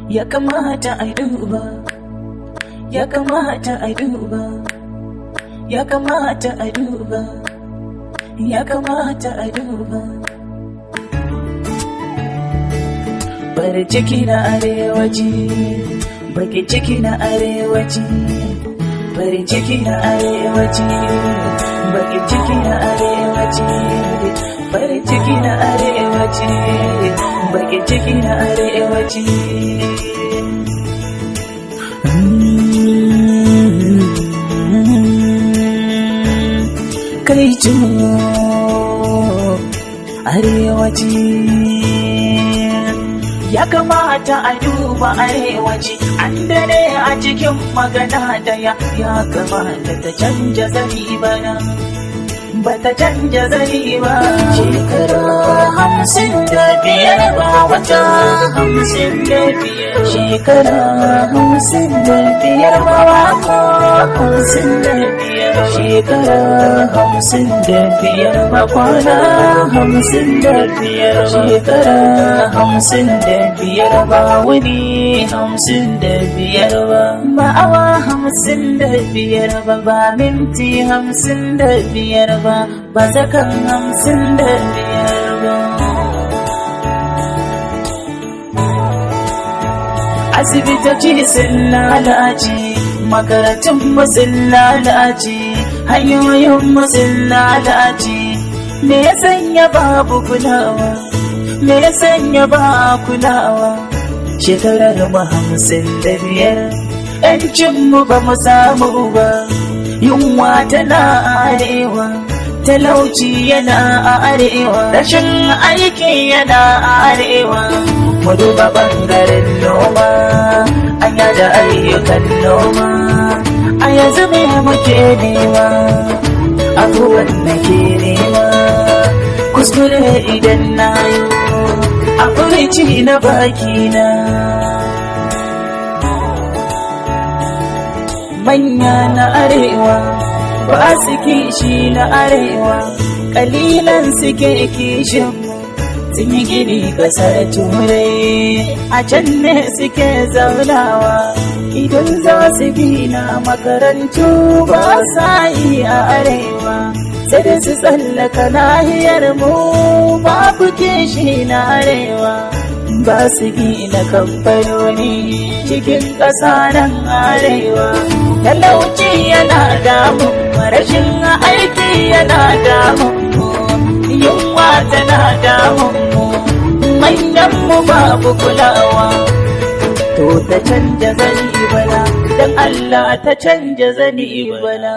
Ya kamata a duba, ya kamata a duba, ya kamata a duba, ya kamata a duba. Bari ciki na arewaci, baki ciki na arewaci, farin ciki na arewaci, bakin ciki na arewaci, farin ciki na arewaci, bakin ciki na arewaci. Kai arewaci, ya kamata a duba arewaci. An dare a cikin magana daya, ya kamata ta canja zani bana, ba ta canja zani ba. Shekara 55 ba wata 55, shekara 55 ba wata 55, shekara 55 ba kwana 55, shekara 55 ba wuni 55 ba, ba awa 55 ba, ba minti 55 ba, ba sakan 55 ba. Asibitoci sun lalace, makarantun mu sun lalace, hanyoyin mu sun lalace. Me ya sanya babu kulawa? Me ya sanya ba kulawa? Shekarar mu 55, yancin mu ba mu samu ba. Yunwa tana arewa, talauci yana a arewa, rashin aiki yana a arewa. Mu duba bangaren noma, an yada ayyukan noma. A yanzu me muke nema? Abubuwan da ke nema, kuskure idan na yi a furici na bakina. Manya na arewa ba su kishi na arewa, kalilan suke kishin. Sun yi gini kasar Turai, a can ne suke zaunawa. Idan za su gina makarantu, ba sa yi a arewa, sai da su tsallaka nahiyar mu. Babu kishi na arewa, ba su gina kamfanoni cikin ƙasa nan arewa. Talauci yana damun, rashin aiki yana damun, yunwa tana damun mu, manyan mu babu kulawa. To ta canja zani bana, dan Allah ta canja zani bana.